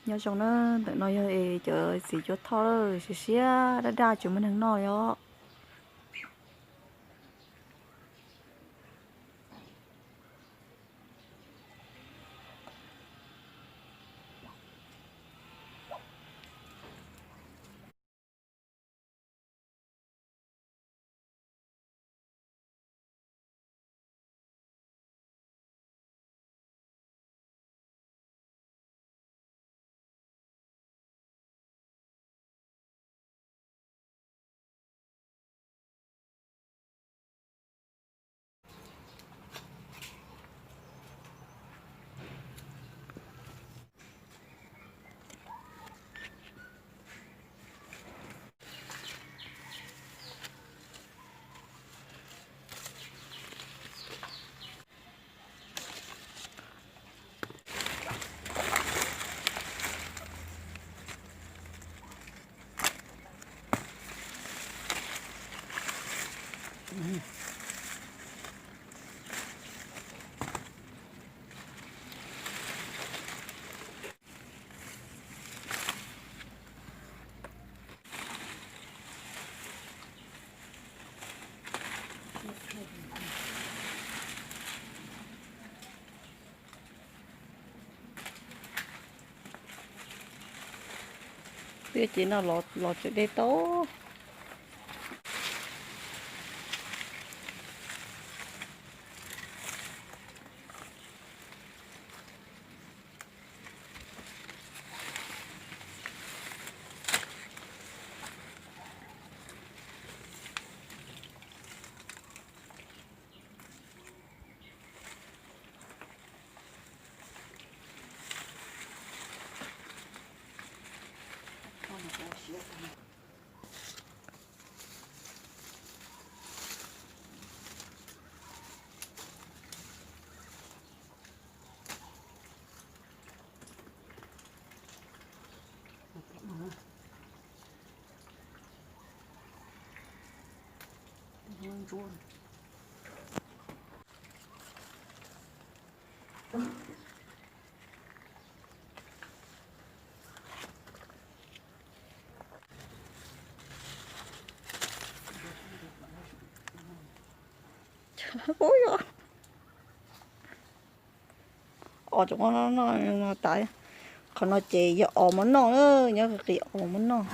Nyob zoo na, ntawm no yog es cov txiv cuab thoj lawm, siav siab daj daj tsis muaj neeg noj li os. Twb ces no los tseem de tau. Ub, os tseem muab noj no tas. Qhov no ces yog os muab noj, nyob qis os muab noj.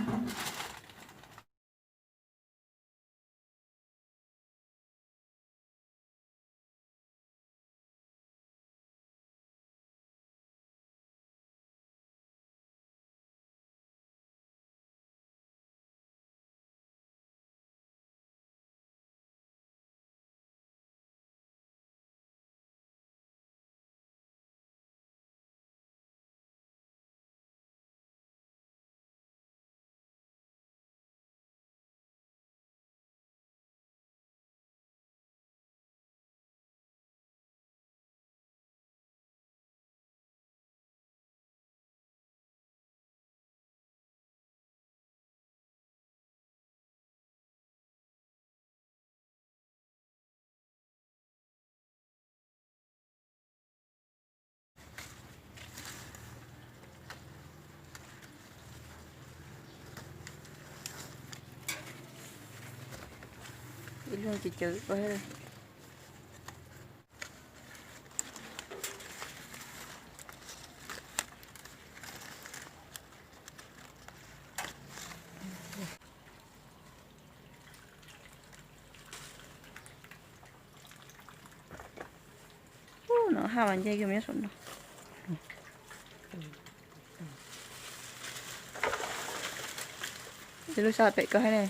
Ib leeg ces cawv ko. Ub, no haj vas nce kiag me saum no. Ces lub sab pem ko thiab ne.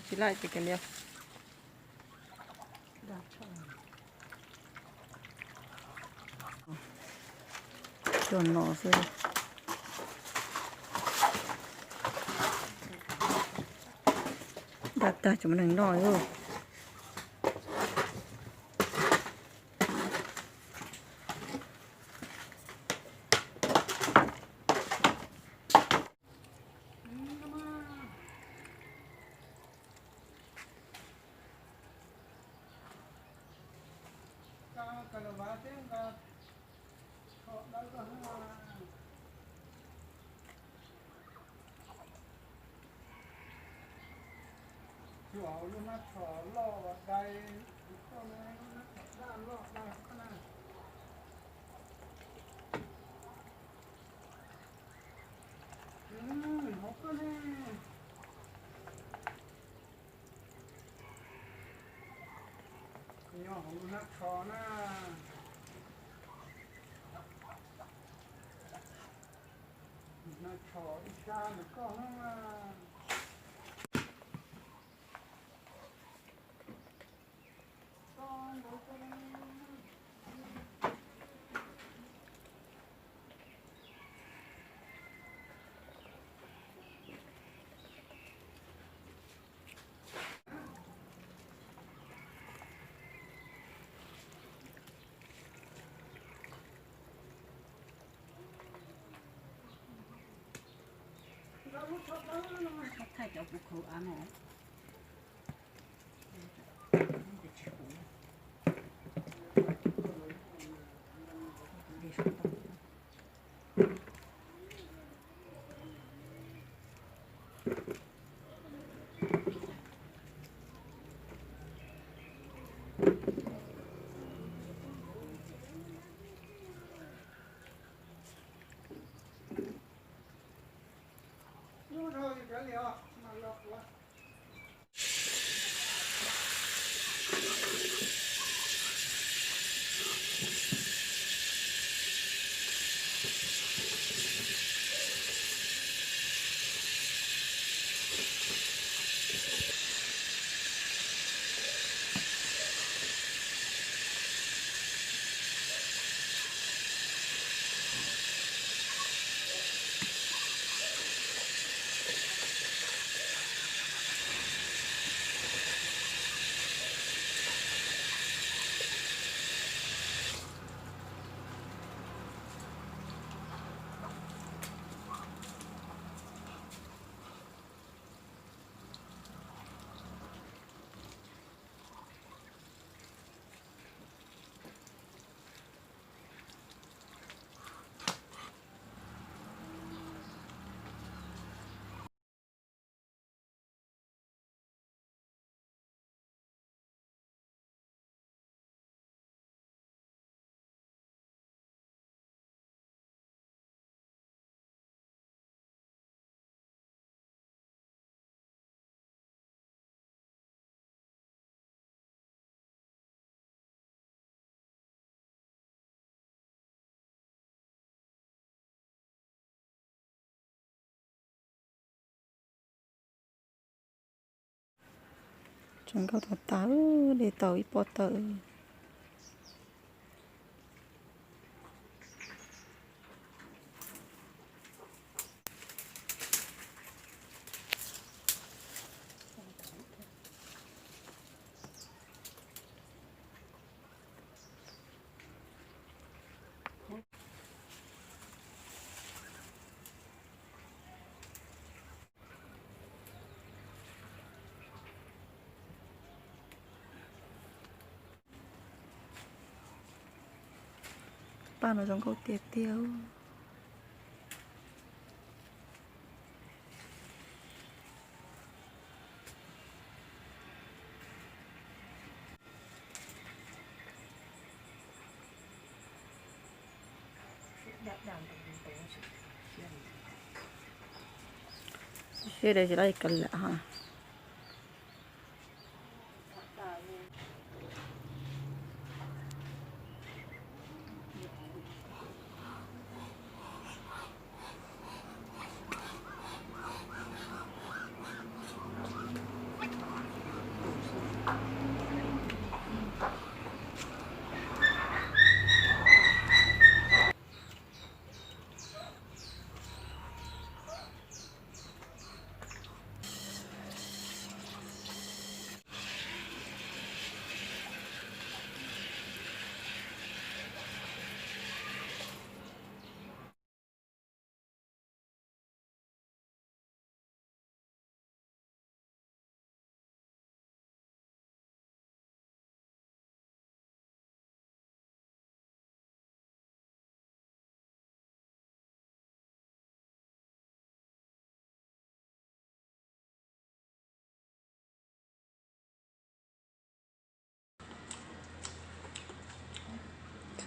Tsis laij ces kav liam. Coj no xwb. Npaj tag tso muab neeg noj os. Tsuas hauv lub hnab tsho loj dai, koj ne, lub hnab tsho daj loj dai koj na. Hauv koj ne. Nyob hauv lub hnab tsho na. Hnab tsho ib sab ntawm koj na. Thaij cov kuv khaws av no. Tseem nkauj tas tas, de tau ib pob tawm. Paj no zoo nkauj tiag tiag. Siab dai tsis dai kav liam ha.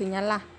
Nyab Laj.